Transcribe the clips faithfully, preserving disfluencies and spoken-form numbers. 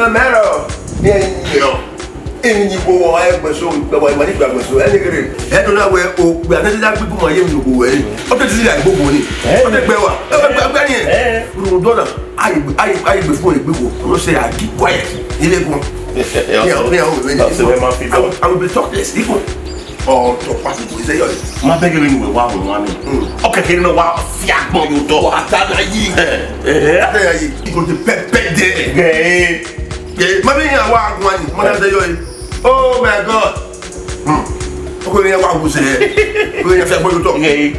Mẹ rọ, ẹ, ẹ, ẹ, eni ni wo wa ẹgbẹ so, wa ma ni gba ẹgbẹ so, ẹ ni kere. Ẹ do na wẹ o, wẹ a na da gbigbu ma ye mi wo wẹ. Ọ te ti ya gbogbo ni. Ọ te gbe wa. Ẹ gbe gbe ni. Ẹ. Ru do na. Ayi, ayi, ayi gbe fun egbe wo. No say I keep quiet. Ile gun. Ẹ, ọ sẹ, ọ sẹ wẹ ma fi dọ. I will, I will be talkless. Iko. Ọ tọ pa gbogbo iṣẹ yọ. Ma bẹgẹ vbene uwẹ wa wan ni. Mm. Ọ kẹkẹ ne wa fi agbọn yo dọ. Wa ta na yi. Ẹ, ẹ. Ta na yi. Iko te pẹpẹ dẹ. Ẹ. Ẹ, ma bẹgẹ wa wan ni. Ma na iṣẹ yọ. Oh my God. Hmm. Ọkọ yẹn wa wu sẹ. Ọkọ yẹn fi agbọn yo dọ. Ẹ.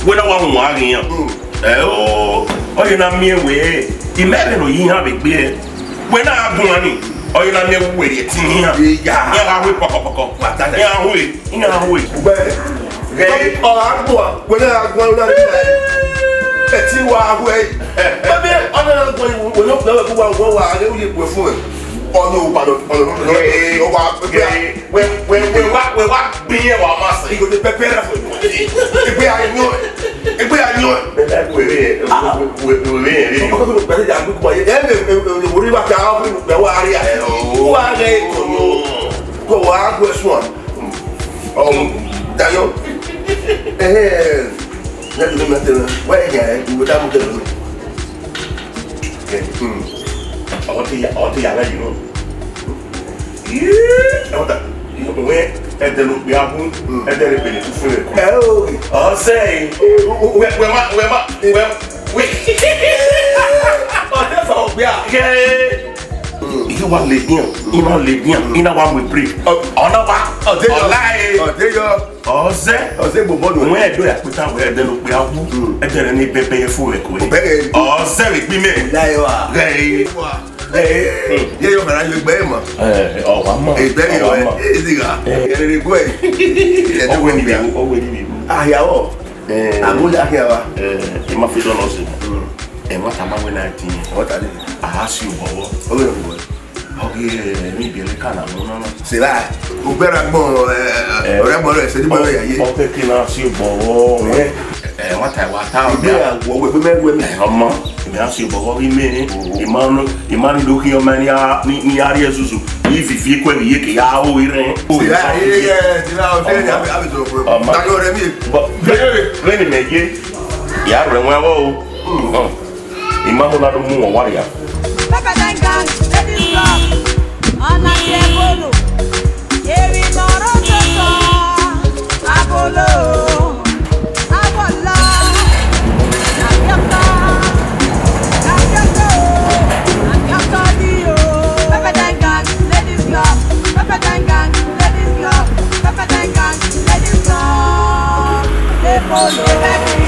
Wẹ na wa wan a ghi yan. Mm. Ẹ o, ọ ye na miẹn wẹ, imẹ vbe no yi iran vbe gbe ẹ. Wẹ na guan ni, ọ ye na miẹn wẹ rhie ẹtin iran. Iya. Iran gha hu pọkọpọkọ. Wa ta na. Iran hu, iran hu. Ugbẹ. Ghẹ. Ọ gha guan, wẹ na gha guan, wẹ na gha guan. Ẹtin wa hu ẹ. Bẹbẹ, ọ na gha guan, wẹ na gha guan, wẹ na gha guan, wẹ na gha guan, wẹ na gha guan. Ọ ni o ba lọ, ọ ni o ba lọ. Ghẹ. Ọ wa, ghẹ. Wẹ, wẹ, wẹ wa, wẹ wa gbin yẹn wa ma sẹ. Igho de pẹpẹ ra fo. Egbe a yọn, egbe a yọn. Bẹbẹ wẹ rẹ, wẹ, wẹ, wẹ rẹ. Ọkọ tó gbẹdẹ jà gbẹdẹ wáyé. Ẹ bẹ, ẹ, ẹ, wòlíì wa ta, ọ fún ìgbà wa rí a. Ẹ, o. Wa rẹ ìkọ̀yọ. Kọ wa gbẹ sùn a. Ọ, Dayọ. Ẹ, ẹ, ẹ, ẹ, ẹ, ẹ, wá ẹ yà ẹ, ìwé dààmú tẹ̀lé mi. Ẹ, hmm. Ọ ti ya, ọ ti ya lẹ yìí nù. Ẹ wọ́n ta, ìyọ̀bọ̀ wẹ́, ẹdẹ ló pe abú, ẹdẹ lè pèlè kú fún ẹ. Ẹ o. Ọ̀sẹ̀ yìí. Wẹ, wẹ ma, wẹ ma, wẹ, wẹ. Ọ̀sẹ̀ sọ̀rọ̀ gbé a. Kẹ́. Iye wa le dian, iye wa le dian, iye na wa mu break. Ọ na wa, ọ̀sẹ̀ yọ. Ọ̀la ẹ. Ọ̀sẹ̀ yọ. Ọzẹ. Ọzẹ gbogbo ọdọ. Wẹ ẹdọ ya kpeta wẹ ẹdẹ ló pe awu. Mm. Ẹdẹ rẹ ni bẹbẹ yẹ fún ẹkọ yẹ. Bẹbẹ. Ọzẹ rẹ gbi mẹ. Ọla ẹ wa. Rẹ ẹ. Wa. Rẹ ẹ. Mm. Ye yọ kara yọ ẹgbẹ ẹ ma. Ẹ, ọ wa ma. Ẹgbẹ ẹ wa. Ẹ ti ga. Ẹ. Ẹ rẹ gbe. Ẹ dẹ wẹ ni bi. Ọ wẹ ni bi. Ahia wọ. Ẹ. Agun la ahia wa. Ẹ, ẹ ma fi dọ nọ si. Mm. Ẹ ma ta ma wẹ na ti. Ọ ta ni. A ha si obọ wọ. Ọ wẹ obọ. Ọ ghi, ẹ, emwi biẹ ne ka na mu na na. Sẹ ra, ugbẹn ra gbọn, ẹ, ẹ, ọrẹ gbọn rẹ, sẹ ni gbọn rẹ ya ye. Ọ kẹkẹ na si obọ wọ, ẹ. Ẹ, wa ta, wa ta. Igbe ra wọ, wẹ, wẹ, wẹ, wẹ. Ẹ, ọmọ, ẹ, a si obọ wọ ghi mẹ, ẹ. I ma nọ, I ma ni do khian ọmọ ni a, ni, ni a rhie zuzu. I vivi eku ẹvbi ye ke ya ho irẹn. Sẹ ra, ẹ, ẹ, ẹ, sẹ ra, ọ, sẹ ra, a bẹ, a bẹ sọrọ fún ẹ. Ọmọ. Ta ni ọrẹ mi? Bọ, vbene, vbene mẹ ye, ya rẹ wọn vbọ o. Hmm. I ma ho na do mu wọn wa ria. Pepper Gang, Ladies Club, ọna ti ẹbolo, emwi ne ọ rre ototọ, abolo, abọlọ, afiọkọ, afiọkọ, afiọkọ ni o. Pepper Gang, Ladies Club, Pepper Gang, Ladies Club, Pepper Gang, Ladies Club, ebolo, ebolo.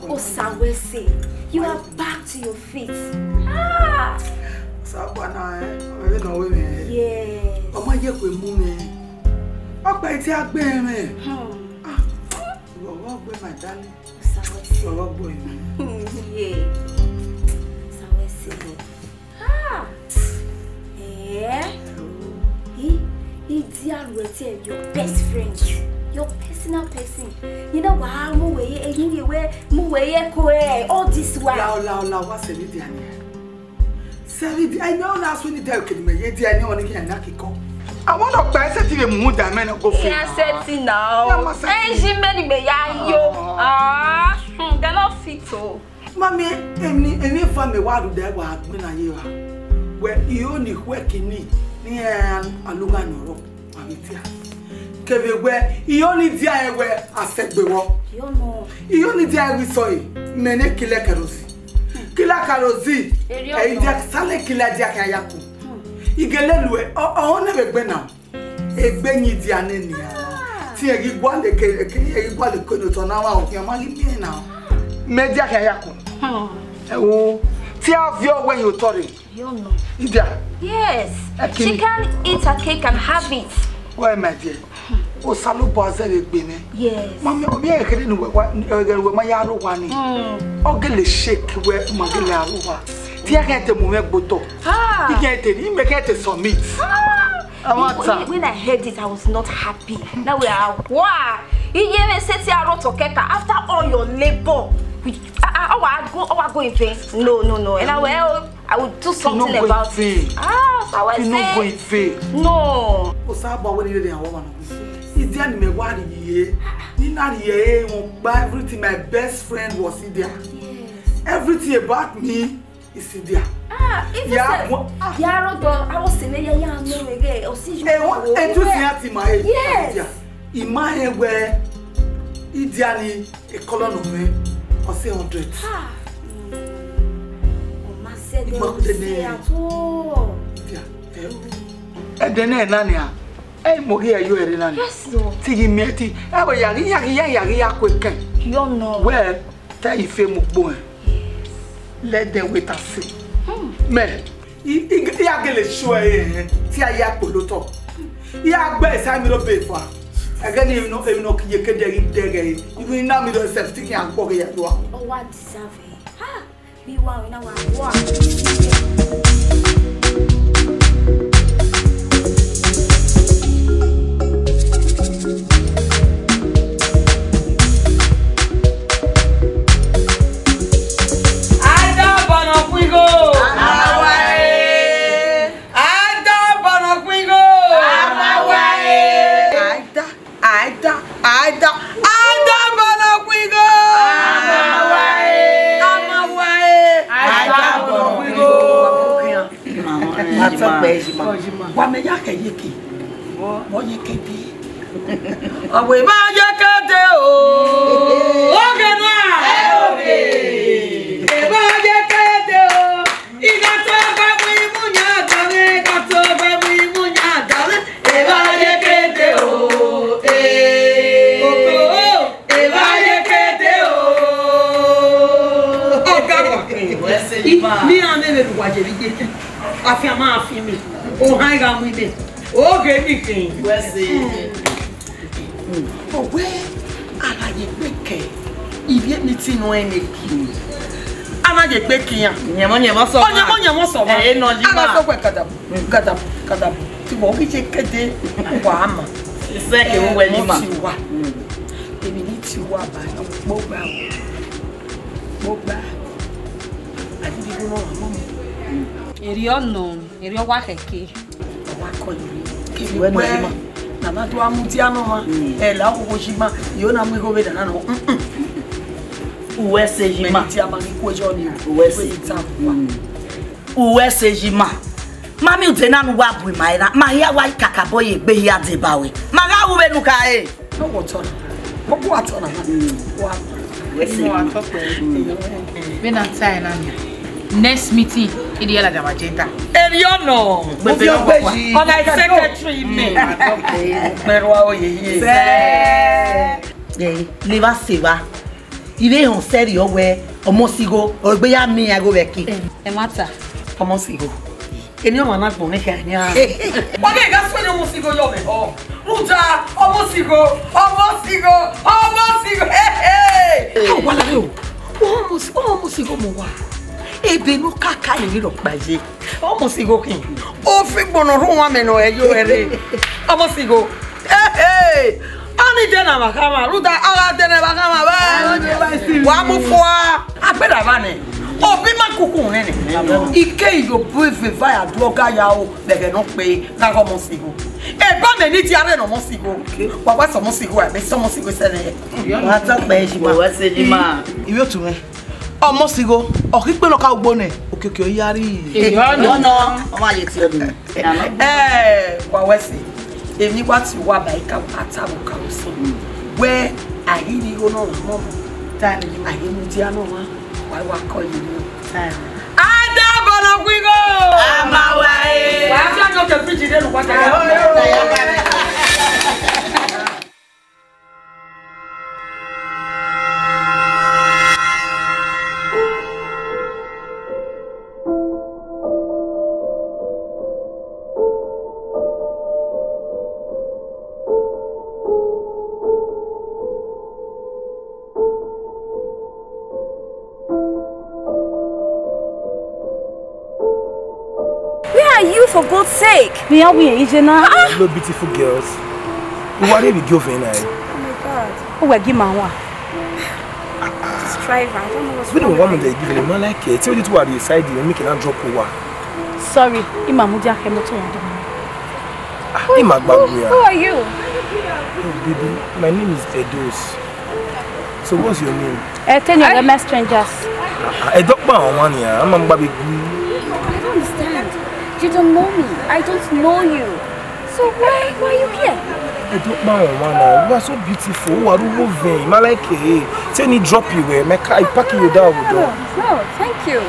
Osawẹse, you are back to your feet. Ah! Sakpa na, ẹ, ọ rẹ nọ wẹ mẹ. Yes. Ọ ma ye kue mu mẹ. Ọkpa iti agbe mẹ. Hmm. Ah, ọghọ gbe my darling. Osawẹse. Ọghọ gbe mẹ. Yeah. Osawẹse. Ah! Eh? He, he dear Ruete, your best friend, your personal person. You know, wa mu wẹ ye, you ye wẹ, mu wẹ ye ko, eh, all this while. La, la, la, wa sẹ ni dia ni. Sẹ ni dia, I know na so ni dia ke ni me ye dia ni oni ke na kiko. I want to buy something mu da me na go fit. Yeah, setting now. Yeah, ma setting. Eh, she many me ya yo. Ah, hmm, they not fit o. Mami, emwi, emwi eva mẹ wa rhunmwuda ẹre wa gbinna ye ra. Wẹ, iro ni khuẹ kini, ne iran alugha nọ rọ, wa vbe dia. Kevbe wẹ, iyo ni dia ẹre wẹ a sẹ gbe wọ. Iyo nọ. Iyo ni dia ẹre wẹ isọe, mẹ ne kile Kerozi. Kile Kerozi, Eri ẹ i dia ọkpa. Sale kile dia khian ya ku. I gele lu ẹ, ọ, ọ ne vbe gbe na. Egbe yin dia nene a. Ti ẹ ghi gualọ ke, ke ẹ ghi gualọ ke ne otọ na wa o, khian ma ghi miẹn na. Mẹ dia khian ya ku. Hmm. Ẹ wo, te a viọ wẹ yin otọ rre. Your mom. Idia. Yes. Ẹ kini. She can eat her cake and have it. Why, my dear? Osanobua zẹ vbe egbe mwẹ. Yes. Mami, ọ miẹn ekhede ne uwẹ wa, ẹghẹ ne uwẹ ma ya rre owa ni. Hmm. Ọ gele shake wẹ, ma gele rre owa. Te iran khian te mu mwẹ gbe otọ. Ah. Iran khian te, imẹ khian te submit. Ah. I want When, when, am. when I heard it, I was not happy. Now we are, wow. Iye me say, say, I wrote Okeka. After all your labor, we, I, I, I, I go, I go in vain. No, no, no. And I will, I will do something about it. Ah, so I will say, no go in vain. No. Osanobua, wẹ ni rere awọ wa na. Idia ni mẹ wa rhie. Ni na rhie, eh, won gba everything. My best friend was Idia. Yes. Everything about me is Idia. Ah, even Ya sef, wa, ah. Ya rodo, I was saying, yeah, yeah, no, yeah, or see you. Eh, what? Eh, tu si ati ma, eh. Yes. Idia. Ima, eh, wẹ, Idia ni, eh, color no me. Or say hundred. Ah. Mm. Oh, my, said Ima they kude say ne. At all. Idia. Eh. Ẹdẹ nẹ na nia, ẹ i moghi ẹ yo ẹre na nia. Yes, Lord. Te I ghi miẹn te, ẹ wẹ ya ghi, ya ghi, ya, ya ghi ya ku ekẹn. Yo no. Wẹ, te I fe mu gbo ẹn. Yes. Let them wait and see. Hmm. Mẹ, I, I, I a gele sure ẹre, te a ya kpolo otọ. I a gbe ẹsa mi ro be fa. Ẹghẹ ni emwi nọ, emwi nọ ke ye ke dẹ ghi dẹghẹ. Even na mi do self thinking and gbọghe ya do a. Ọ wa deserve it. Ha! Bí wá o, iná wa wá. Aida bọnọ khuigho. Amawae. Aida bọnọ khuigho. Amawae. Aida. Aida, Aida, Aida bọnọ khuigho. Amawae. Amawae. Aida bọnọ khuigho. Wa tọ kpẹ, Ejima. Wa mẹ ya khẹ ye ke. Wọ ye ke de. Ọ wẹ ma ye ke de o. Oge nua. Ẹ oge. Ẹ ma ye ke de o. Igha tobọ mu imuyan dọmwẹ, igha tobọ mu imuyan dọmwẹ, evba ye kete o, eh. Oko o, evba ye kete o. Ọga wa. Wẹ sẹ ima. Mi a nene ne uwa je vbe ye ke. Afian ma afian mi. Ohan gha mu ime. Oge mi khin. Wẹ sẹ. Ọ wẹ, a na ye egbe ke ivbi emiti nọ ẹn ne khin. A na ye egbe ke iran. Nyẹmọ, nyẹmọ sọ. Ọ, nyẹmọ, nyẹmọ sọ ma. Ẹ, nọ yi ma. A na sọ wẹ kadabu, kadabu, kadabu. Ti wọ ghi ye kede, wa ma. Isẹ ke wẹ yi ma. Mo ti wa. Mm. Emwi ni ti wa ba, gbogbo a. Gbogbo a. A ti di gun nọ, mọ mi. Erriọ nọ, erriọ wa khẹke. Ọ wa kọ yi. Kevbe wẹ, na na do a mudia nọ ma. Mm. Ẹ la okhuo yi ma, yo na mu igho vbe dana nọ. Mm, mm. Uwẹ sẹ yi ma. Mẹ ni dia ma ghi ku ẹjọ ni. Uwẹ sẹ. Uwẹ sẹ yi ma. Ma miẹn ude na ne uwa bu ima ẹre na. Ma hia wa kakabọ ye egbe hia deba ruẹ. Ma gha ru vbene u khare. No, wọ tọ na. Wọ bu atọ na. Mm. Wa. Wẹ sẹ. Wa tọ pẹ. Mm. Vbene a ta ẹre na nia. Next meeting, I di yala jama jenta. Erriọ nọ. Mo fi ọgbẹ yi. Ọ na secretary me. Mm. Mẹ ru a oye ye. Sẹ. Ẹ, ne evba sẹ evba. I vbe họn sẹrriọ wẹ, ọmọ sigho, ọ gbe ya miẹn igho vbe ẹki. Ẹ, ẹ ma ta. Ọmọ sigho. Eni ọmọ na gbọn ne kha nia. Wa ghe gha suẹn ọmọ sigho yọ mẹ họ. Rhunmwuda, ọmọ sigho, ọmọ sigho, ọmọ sigho. Hey, hey. Ọ wa la re o. Ọmọ si-, ọmọ sigho mọ wa. Ebe ne u ka ka ni rhirọ kpa ye. Ọmọ sigho khin. O fi gbọnọ rhunmwuda mẹ nọ ẹ yo ẹre. Ọmọ sigho. Hey, hey. Ani dẹ na vba khama, rhunmwuda ọ gha dẹ na vba khama vbe. Wa mu fua. Agbera vba nẹ. Obi ma kuku nene. Ike iyo bu veva ya du ọga ya o, bẹghe nọ kpe, gha ghe ọmọ sigho. Eba mẹ ni dia rre ne ọmọ sigho. Wa wa sẹ ọmọ sigho, a mẹ sẹ ọmọ sigho sẹ nẹ. Wa tọ kpẹ, Ejima. Wa sẹ Ejima. Ivbi otu mwẹ. Ọmọ sigho, ọ khin ikpe ne ọ ka ugbo nẹ, okiekie ọ ya rri. Ọ nọ, ọ ma ye tie ọdọ. Ẹ, wa wẹ sẹ. Emwi wa tie uwa ba ika, wa ta vbe oka usọ. Wẹ, a ghi rhie igho nọ mwa mọ. Time. A ghi mudia nọ mwa, wa wa kọ ye nọ. Time. Ada bọlọ ku igho. A ma wa e. Wa fi ọjọ ke fridge de nu kwa ta. Where are you, for God's sake? Iran wẹ iye na. Hello, beautiful girls. Uwa rre vbe gie ovẹn na re? Oh my God. Uwẹ gi ma wa. This driver, I don't know what's wrong with him. Wẹ ne uwa mu de gi vbe ma like e. Tell you to wa side, make e na drop uwa. Sorry, ima mudia ke motor wan do. Ah, ima gbagbe ya. Who are you? Oh, baby, my name is Edos. So what's your name? Eh, tell you, we're strangers. Ah, ah, Edo kpa wan ni, a ma gba be gu. I don't understand. You don't know me. I don't know you. So why, why are you here? Edo kpa wan na. You are so beautiful. Uwa rre vbe ovẹn. Ma like e. Tell me drop you where. My car, I park you down. No, no, thank you.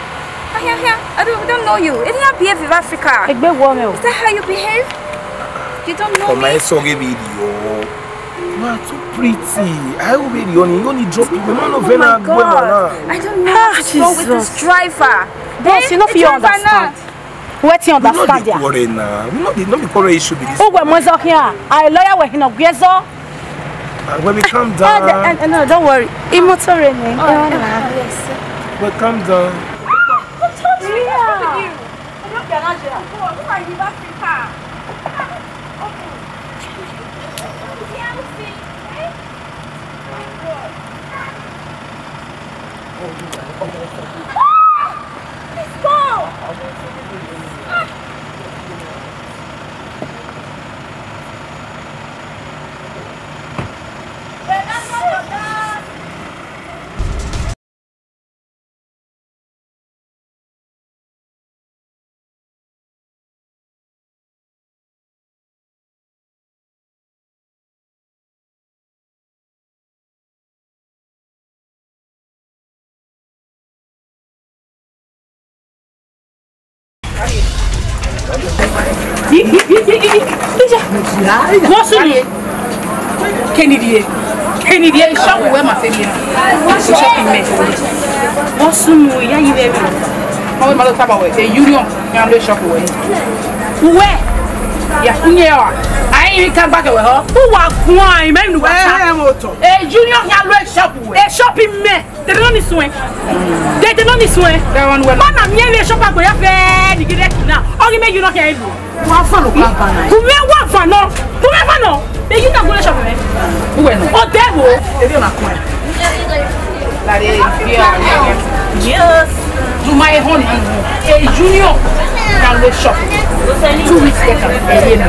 Ah, here, here. I don't, we don't know you. Any how behave in Africa? Egbe wo me o. Is that how you behave? You don't know me? Come, I saw you video. You are too pretty. I will be the only, only drop you. Man of, oh my God. I don't know what is wrong with this driver. Boss, you no fit understand. Wetin understand ya? We no dey quarrel now. We no dey, no be quarrel issue be this. Uwe mo zo here. I lawyer we hino gwe zo. Uh, when we calm down. Eh, eh, eh, no, don't worry. Imoto re ni. Oh, yes. We calm down. Don't touch me. Who are you? Vbọ sunu? Keni rhie? Keni rhie? Shop wẹ ma fe rhie? Shop mẹ. Vbọ sunu, ya yi vbe rhie. Ọ ma do tama wẹ, e Union, iran lo shop wẹ. Uwẹ? Ya, unye wa. Ai, ka gba kẹ wẹ họ. Uwa guan, imẹ nu wa ta. E Union ya lo shop wẹ. E shop mẹ. Dede nọ ni suẹn. Dede nọ ni suẹn. Ma na miẹn vbe shop agbo ya fẹ ni gide kina. Ọ ghi mẹ yi nọ khian elu. Wa fa nọ ka ba na. Ku mẹ wa fa nọ. Ku mẹ fa nọ. Be yi na gule shop mẹ. Uwẹ nọ. O de wo. Ebe ma kue. Lare, yeah. Yes. You my honey. A Union. Can go shop. Two weeks later. Eye mi.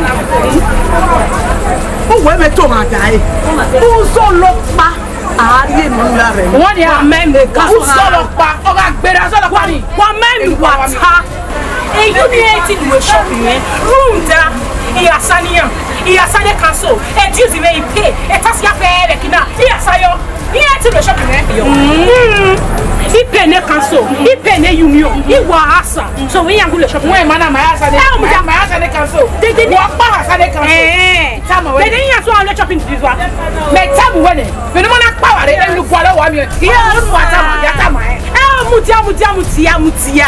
Uwẹ mẹ to ma da e. Uzo lo pa. A ri enu ra rẹ. Wọ́n ní a mẹ́nu. Ẹ ka sọ. Usọlọpa, ọ gha gbera sọlọpa ni. Wa mẹ́nu wa ta. Eyi ni ẹ ti lu shop yẹn. Runda. Iya saniyan. Iya sani kanso. Ẹ ti uzi mẹ ipe. Ẹ ta si afẹ rẹ kina. Iya sayo. Iye ti lu shop yẹn. Mm. Ipe ne kanso. Ipe ne yumio. Iwa asa. So we yangu le shop. Wọ́n ẹ̀ máa na màá sáré. Ẹ ò mú ja. Màá sáré kanso. Dede ni. Wọ́n pa sáré kanso. Ẹ. Tama wẹ. Dede iyan so a le shop in this one. Mẹ tamu wẹ nẹ. Mẹ ni mo na kpa wa re, elu gua lọ wa mi. Iya, o nu wa tama, ya tama ẹ. Ẹ, mudia, mudia, mudia, mudia.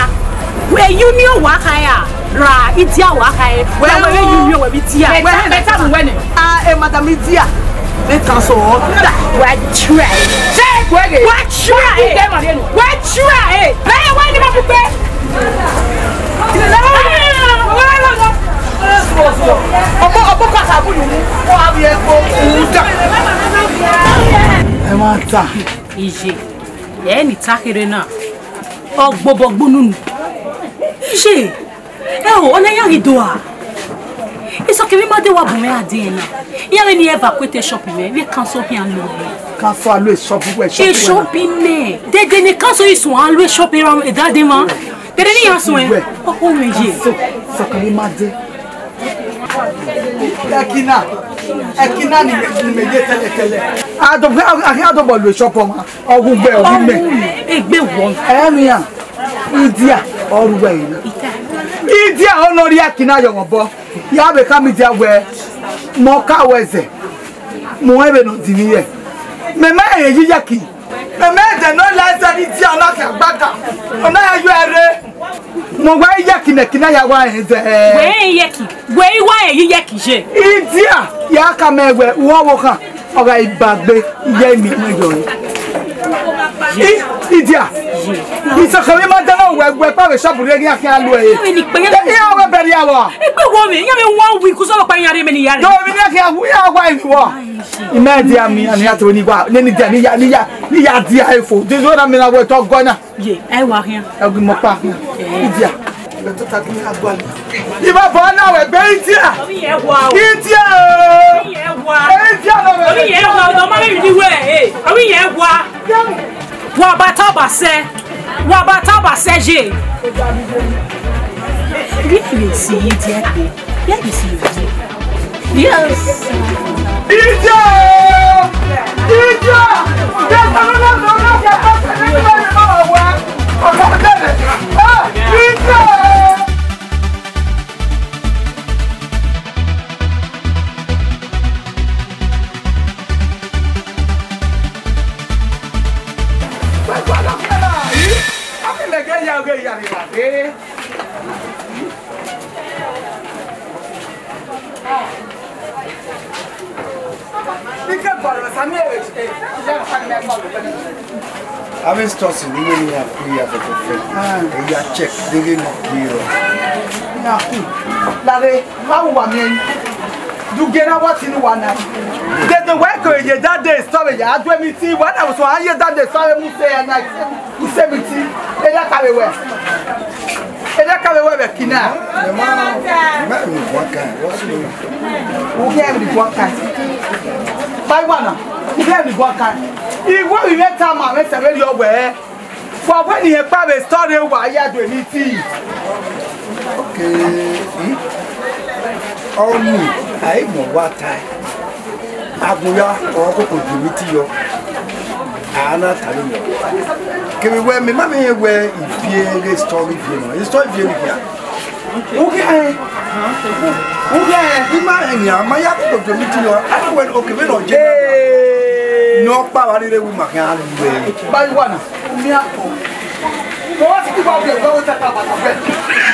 Wẹ Union wa kha ya. Ra, idia wa kha ya. Wẹ, wẹ, wẹ Union wẹ bi dia. Mẹ ta, mẹ tamu wẹ nẹ. Ah, eh, madam, idia. Mẹ kan so. Wa try. Ṣé ìgbọ́ èdè? Wa try. Wa try. Mẹ wẹ ni mo fi pe. Ọkọ, ọkọ kàkà bùnú, ó wá rí epo, òun dà. Ẹ máa ta. Iye, ẹ ní takere na, ọgbọbọ gbununu. Iye, ẹ o, ọna ya ghi do a. Isọkẹmwi ma de wa bu mwẹ a de na. Iran vbe ni evacuate shop mwẹ, vbe cancel khian lo. Cancel alo shop wẹ, shop wẹ. Shop mẹ. Dede ne cancel isun alo shop era, e dade ma. Dede ni ya sun ẹ. Ọkọ mẹ ye. Isọkẹmwi ma de. Ẹkina, ẹkina ni mẹ, ni mẹ ye tẹlẹtẹlẹ. Adọ, a khian dọbọ lu shop ọmwa, ọ gu gbe, ọ gu mẹ. Egbe wọ. Ẹ nian, idia, ọ ru wẹ yina. Idia, ọ nọ rhie ẹkina yọ mwẹ obọ. Ya vbe khama idia wẹ, mẹ ọ ka wẹ zẹ, mẹ ọ vbe nọ dinni yẹ. Mẹ ma rẹn ye iyẹki. Mẹ ma ẹdẹ ne ọ la ẹzẹ ne idia ọ na khian gbaka, ọ na ya yọ ẹre. Mẹ ọ wa iyẹki ne ẹkina ya wa rẹn zẹ. Wẹ rẹn iyẹki, wẹ i wa rẹn ye iyẹki ye. Idia, ya khama wẹ, u ọvbokhan, ọ gha i ba gbe, iye imi ne yọ rẹn. I, idia, isọkẹmwi ma dẹ na wẹ, wẹ kpa vbe shop rre, iran khian lu ẹre. Iran wẹ bẹrẹ ya vbọ. Egbe wọ mẹ, iran vbe one week, usọ vbe kpa iran rre mẹ ne iran rre. Do emwi ne iran khian wu, iran wa emwi vbọ. I ma dia mi, ani atu ni wa, ne ni dia, ni ya, ni ya, ni ya dia efo. Jesu na mi na wẹ tọ gọ na. Ye, ẹ wa khian. Ẹ ghi mọ kpa khian. Idia. Ẹ tota ghi agua ni. Iba bọ na wẹ gbe idia. Omi yẹn wa o. Idia. Omi yẹn wa. Idia na wẹ. Omi yẹn wa, ọmọ mi ni wẹ, eh. Omi yẹn wa. Wa ba ta ba sẹ. Wa ba ta ba sẹ ye. Bi ye si idia gbe. Yes. Idia! Idia! Avbe stores ni wẹ ne iran ku ya fẹfẹfẹ, ẹ ya check deghẹ ne ọ ku rọ. Na ku, lare, ma wu wa miẹn. Dugie na wa tinu wa na. Dede wẹ ko ye da de store ya, a do emiti, wa na so a ye da de store mu se ya na. Isemiti, erha ka vbe wẹ. Erha ka vbe wẹ vbe ẹki na. Mẹ ma, mẹ ma emwi guan kan, what's your name? U khian emwi guan kan. Ba iwa na, u khian emwi guan kan. Iwẹ vbe mwẹ tama mwẹ sẹ vberriọ wẹ. Wa wẹ ne irẹn kpa vbe store wa ya do emiti. Okay. Hmm? Ọni, a i mọ wa tae. Agbọn ya, ọ koko ju emiti yọ. A na tare nọ. Kevbe wẹ, mẹ ma miẹn wẹ ivie ghe store ivie nọ. Store ivie ni hia. U khian ẹn. U khian ẹn. I ma rẹn nian, ma ya koko ju emiti yọ. A na wẹ okevbe nọ je. Ee. Ne ọ kpa vba rre vbe ima khian lu ẹre. Ba iwa na. Miẹn akpọ. Wẹ wa siki wa biẹ, wẹ wa ta ta bata wẹ.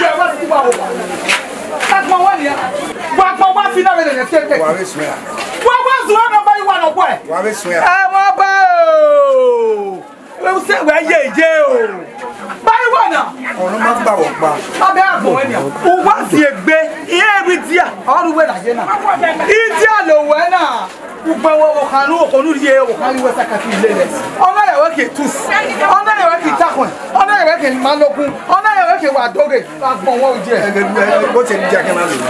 Wẹ wa siki wa wo. Agbọn wa nia. Wa agbọn wa fi na vbe nene fiẹn tẹ. Wa vbe suẹn ra? Wa wa zuẹn nọ ba iwa nọ wẹ. Wa vbe suẹn ra? Ẹ mwa ba o. Wẹ u sẹ wẹ ye ye o. Ba iwa na. Ọ̀run ma gba wọ gba. Abẹ agbọn wẹ nia. U wa si egbe. Iye bi dia. Ọrhu wẹ na ye na. Idia lo wẹ na. Ugbẹn wẹ ọvbokhan ne okhuo ne u rhie ọvbokhan ghi wẹ sakaki lele. Ọ na ya wẹ ke tus. Ọ na ya wẹ ke itakhọn. Ọ na ya wẹ ke ma logun. Ọ na ya wẹ ke wa doghe. Agbọn wẹ oje. Ẹgbẹ du ẹ, bó ṣe ní díakẹ́ máa lò mí.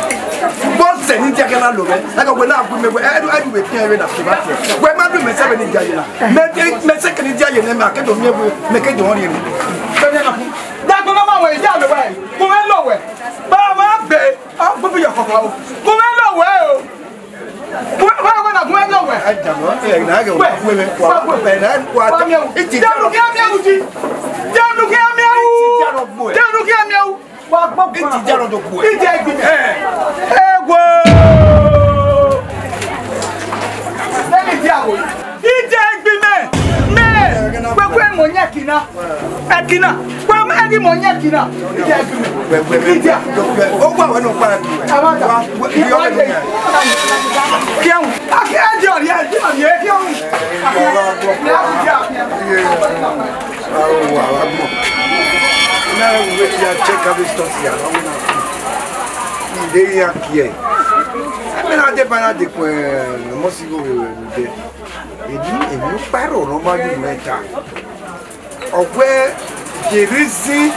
Bó ṣe ní díakẹ́ máa lò mí. Ẹ kọ wẹ náà gún mi wẹ, ẹ ẹ dùn mí kí ẹ wẹ náà tó bá tiẹ̀. Wẹ má dùn mí sẹ́wẹ̀ ní díẹ̀ yìí la. Mẹ mẹ sẹ́kẹ̀ ní díẹ̀ yìí nẹ mẹ akéde omi ẹ̀wẹ̀ mẹ kéde wọn rìn mí. Dàgbọ́n náà máa wẹ̀ ìdí àlọ́ wẹ̀. Kò wẹ́ lọ wẹ̀. Bá a wá bẹ̀ ọ́ gbọ́dọ̀ yọ̀ kọ̀ọ̀kan o. Kò wẹ́ lọ wẹ̀ o. Wẹ, wẹ, wẹ, na, wẹ, na, wẹ. Ẹ jàmọ́, ẹ, na, ẹ, wẹ, wẹ, wẹ, wẹ, wẹ, na, wẹ, wẹ, mi, ẹ, ẹ, ti jẹun kí ẹ mi, ẹ, wù jí. Jẹun kí ẹ mi, ẹ, wù. Ẹ, ti jẹun gbọ ẹ. Jẹun kí ẹ mi, ẹ, wù. Wà á gbọ́ ẹ, ti jẹun gbọ ẹ. Ẹ, jẹ ẹ gbin. Ẹ. Ẹ wo. Lẹ́yìn tí a wò yìí. Ẹ jẹ ẹ gbin mẹ. Mẹ. Gbogbo ẹ mọ̀ yẹn kì í ná. Ẹkina, wa ma ẹghi mọ yẹn ẹkina. Idia ẹkina. Idia. O gba wẹ nọ kpa ẹkina. Ẹ ma da. Wa, wa, iye ọmọ ẹkina. Kiẹhun. Aki ẹdi ọrịa, ẹdi ọrịa, kiẹhun. Wa, wa, wa, wa gbọ. Na we ti a check abi stọsi ya, wa wẹ na. Ide ya kiẹ. Ẹmẹ na de ba na de kue, mo si go we we de. Èmi, èmi ń pààrọ̀ ọ̀rọ̀ máa yìí mẹ́ta. Ọ̀gbẹ́, the reason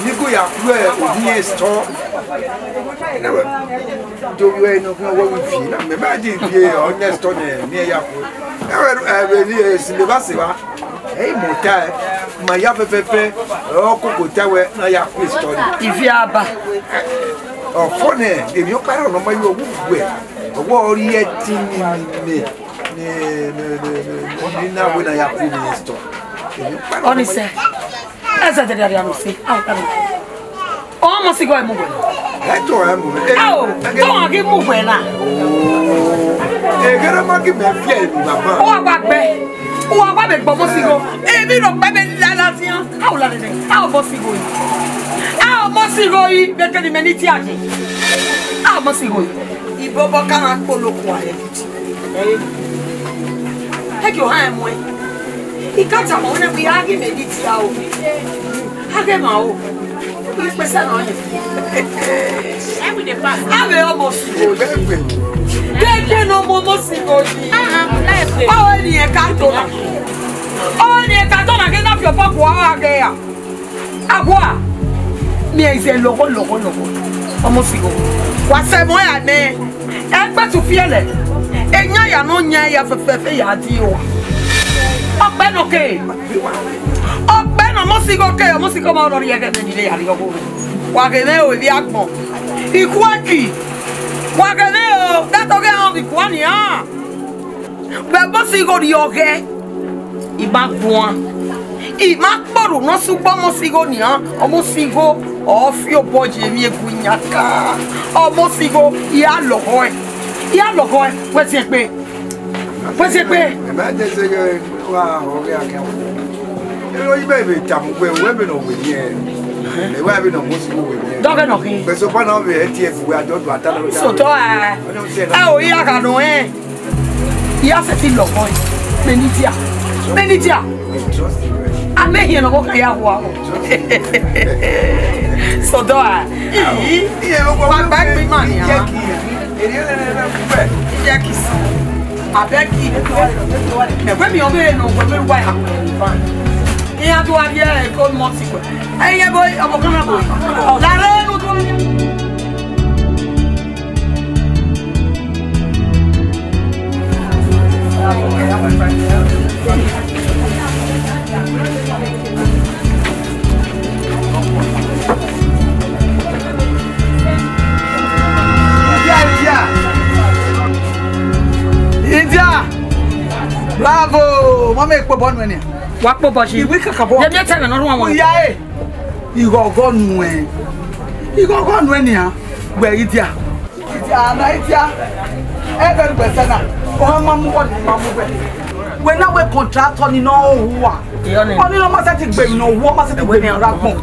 ni ko ya ku ẹ òní ẹ sọ. Ẹnẹwẹ, torí ẹ inú kí wọ́n wí fi náà, mẹ bá di fi ẹ ọ̀ní ẹ sọ ní ẹ ní ẹ yà kú. Ẹwẹ, ẹ bẹ ní ẹ sì lè bá sì wá. Ẹ yìí mọ̀ ta ẹ, mà yá fẹ́fẹ́fẹ́, ẹ ọkọ̀ kò tẹ́wẹ́ náà yà kú ẹ sọ ni. Ìfi àbà. Ọfọ nẹ, emwi ọkpa rẹ ọnọ ma yo wu guẹ. Ọwọ ọ rhie ẹtin ni ni ni ni ni ni na wẹ na ya ku minister. Emwi ọkpa rẹ ọnọ ma Ọnise, ẹzẹ dẹdẹ rhia no se. Ao, kare. Ọ mọ sigho ẹ mu wẹ na. Ẹ tọ ẹ mu. Ao, tọ wọn ghi mu wẹ na. Eghere ma ghi mẹ fiẹ emwi baba. Ọ wa gba gbẹ. Uwa wa vbe gbe ọmọ sigho. Emwi rhọkpa vbe lala tian. Ao, la nene. Ao, ọmọ sigho yi. Ao, ọmọ sigho yi. Vbe kene imẹ ni dia yi. Ao, ọmọ sigho yi. Ibọbọ ka na kpolo kua rẹ. Ẹ ghi ohan ẹn muẹn. I ka tama wẹ nẹ wẹ I gha ghi mẹ ni dia o. A ghe ma o. Ikpẹsẹ nọ yẹn. Avbe ọmọ sigho yi. Dede ne ọmọ, ọmọ sigho yi. Ọ ni ẹn ka to na. Ọ ni ẹn ka to na, ke na fi obọ kua ghe ya. Awa, miẹn izẹ lọghọ, lọghọ, lọghọ. Ọmọ sigho. Wa sẹ ẹmwẹ ra nẹ. Ẹgbẹtu fiẹlẹ. Eyan ya nọ yan ya fẹfẹfẹ ya di owa. Ọkpẹ nọ ke. Ọkpẹ nọ, ọmọ sigho ke, ọmọ sigho ma nọ rhie ẹghẹ nene ya rhie ọgho. Wa ghe mwẹ o, evbi agbọn. Ikhuẹki. Wa ghe mwẹ o, dẹtọ ghe họn vbe ikua nian. Vbe ọmọ sigho rriọ ghẹ, I ma guan, I ma kpọrhu nọ sẹ ugbẹn ọmọ sigho nian, ọmọ sigho ọ fi obọ ye emwi egu yan ka, ọmọ sigho, I a lọghọ ẹn, I a lọghọ ẹn, wẹ ziẹn gbe, wẹ ziẹn gbe. Ẹ ma dẹ zẹ ghe wa họ ghe a khian. Ero yi bẹ vbe tama ugbẹn, wẹ vbe nọ wẹ ni ẹ, ẹ wa vbe nọ ọmọ sigho wẹ ni ẹ. Dọghẹ nọ khin. Bẹsẹ ọba na vbe ẹ tie fu wẹ a jọ do ata na. Sotọ ẹ, ẹ o, I a gha nọ ẹn. I a sẹtin lọghọ ẹn, mẹ ni dia, mẹ ni dia. A mẹ hiẹn ne ọvbokhan ya hua o. Sọdọ a, wa gba egbe ima nian. Iye kisi. Abeg, mẹ wẹ mi ọmọ eno wẹ mi wa ya. Iran do wa rhie ẹko mọ ti wẹ. Ẹyẹ bo ọvbokhan na bo. Lare enu do. India, India. Bravo! Mama ekpo bọ nuẹ nia. Wa kpo bọ yi. Iwi kakabọ. Ye mi etẹghẹ ne ọ rhuan wọn. Iya e. Ighọghọ nuẹ. Ighọghọ nuẹ nia. Wẹ India. Idia na idia. Ẹghẹ ne ugbẹsẹ na, ọ ma mu wọ, ọ ma mu wẹ. Wẹ na wẹ contractor ni nọ hu wa. Ọni nọ ma sẹtin gbe emwi ne ọ wu, ọ ma sẹtin gbe emwi ne ọ ra gbọn.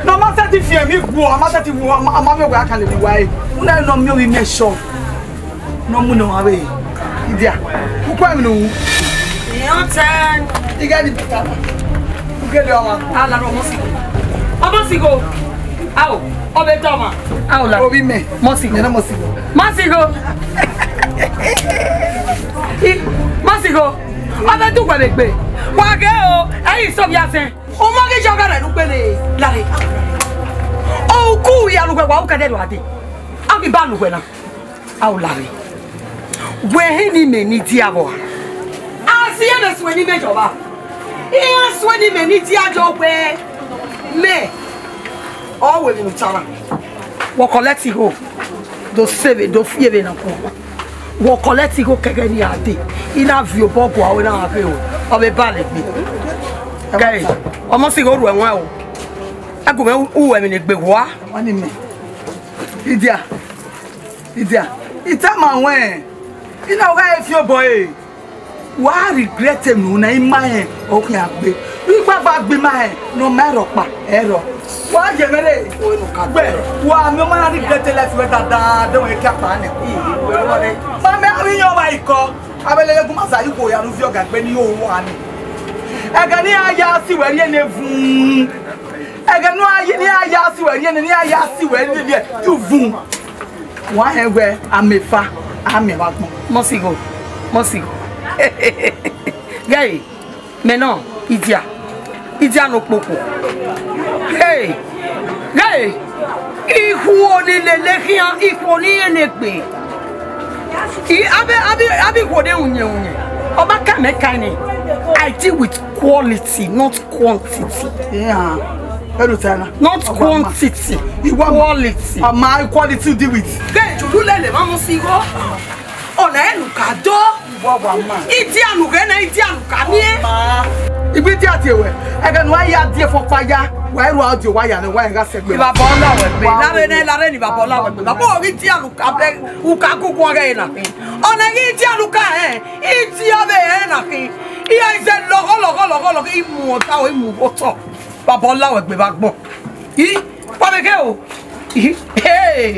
Nọ ma sẹtin fi emwi wu, ọ ma sẹtin wu, ọ ma, ọ ma vbe wẹ a ka lele uwa re. Una nọ miẹn ovbi mẹ sọ. Nọ mu nọ avbe India. Ukọ emwi ne u wu. Iran tẹ. Ighe ni bika. Ugele ọmwa. Ala ọmọ sigho. Ọmọ sigho. Ao, ọ vbe tọ ọmwa. Ao la. Ovbi mẹ. Mọ sigho. Nene mọ sigho. Mọ sigho. I, mọ sigho. Ọ vbe dugbe vbe gbe. Wa ghe o, ẹ i sọ via sẹn. Ọmọ ghi ya ọghe rẹ ne u gbele lare. Oku ya lughe wa, u kẹdẹ do ade. A ghi ba lughe na. A u lare. Wẹ hin ne imẹ ni dia vbọ? A si ẹmwẹ suẹn ne imẹ jọba. Iran suẹn ne imẹ ni dia jọ wẹ mẹ. Ọ wẹ emwi ne u ta na. Wọ collect igho, do sẹ vbe, do fi vbe na khuan. Wọ collect igho kẹghẹ ne a dee. I na viọ obọ gua ru na gha ghe o. Ọ vbe ba lẹ egbe. Kẹe, ọmọ sigho ru ẹwaẹn o. Ẹgu mwẹ u ru ẹmwẹ ne egbe hua. Wani mẹ. Idia. Idia, I tama ruẹn, I na gha fi obọ ẹre. Wa regret unu na, ima rẹn ọ khian gbe. Igbagba gbe ima rẹn ne ọ ma rhọkpa, ẹ rhọ. Wa ye mwẹ re, gbe, wa miẹn ọmọ na regret life ruẹ dada, de wẹ ke akpa nẹ. Ma mẹ avbe iyan ọmwa ikọ, avbe lele gu ma sa ye ikhuo ya ne u viọ ga gbe ne I ho uwa ni. Ẹghẹ ne iran ya si wẹ rhie ne vun. Ẹghẹ ne iran ya si wẹ rhie ne, ne iran ya si wẹ rhie, rhie, you vun. Wa hẹn wẹ a mẹ efa, a miẹn vbe agbọn. Mọsigho, mọsigho. Ghẹ, mẹ nọ, idia, idia ne okpokpo. Hey, ghẹ, ikhuo ni lele khian, ikhuo ni rẹn egbe. I, avbe, avbe, avbe ikhuo ne unyẹn unyẹn. Ọ ma ka mẹ ka nẹ. I deal with quality, not quantity. Yeah. Ẹrutana. Not quantity, quality. Ama equality deal with. Ghe julu lele ma mu si igho. Ọna enu ka do. Wa wa ma. Idia nu ghe na idia nu ka miẹn. Igbe idia tie wẹ. Ẹghẹ ne uwa ya die fo kpa ya. Wa ru audio wa ya ne wa gha sẹgbe. Baba ọla wẹ gbe. Lare ne lare ni baba ọla wẹ gbe. Baba ogi idia nu ka bẹ uka gugu ọghe na. Ọna ghi idia nu ka hẹ. Idia vbe hẹ na khin. Iye ize lọghọ lọghọ lọghọ lọghọ imu ọta o imu otọ. Baba ọla wẹ gbe vbe agbọn. I, wa vbe ghe o. I, hey.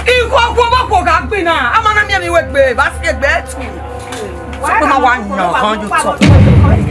Ikhuo ọkhuo ọmọ khuo gha gbin na. A ma na miẹn emwi wẹ gbe, vbe a si egbe ẹtu. Sokpan ma wa yan ọkhan ye otọ.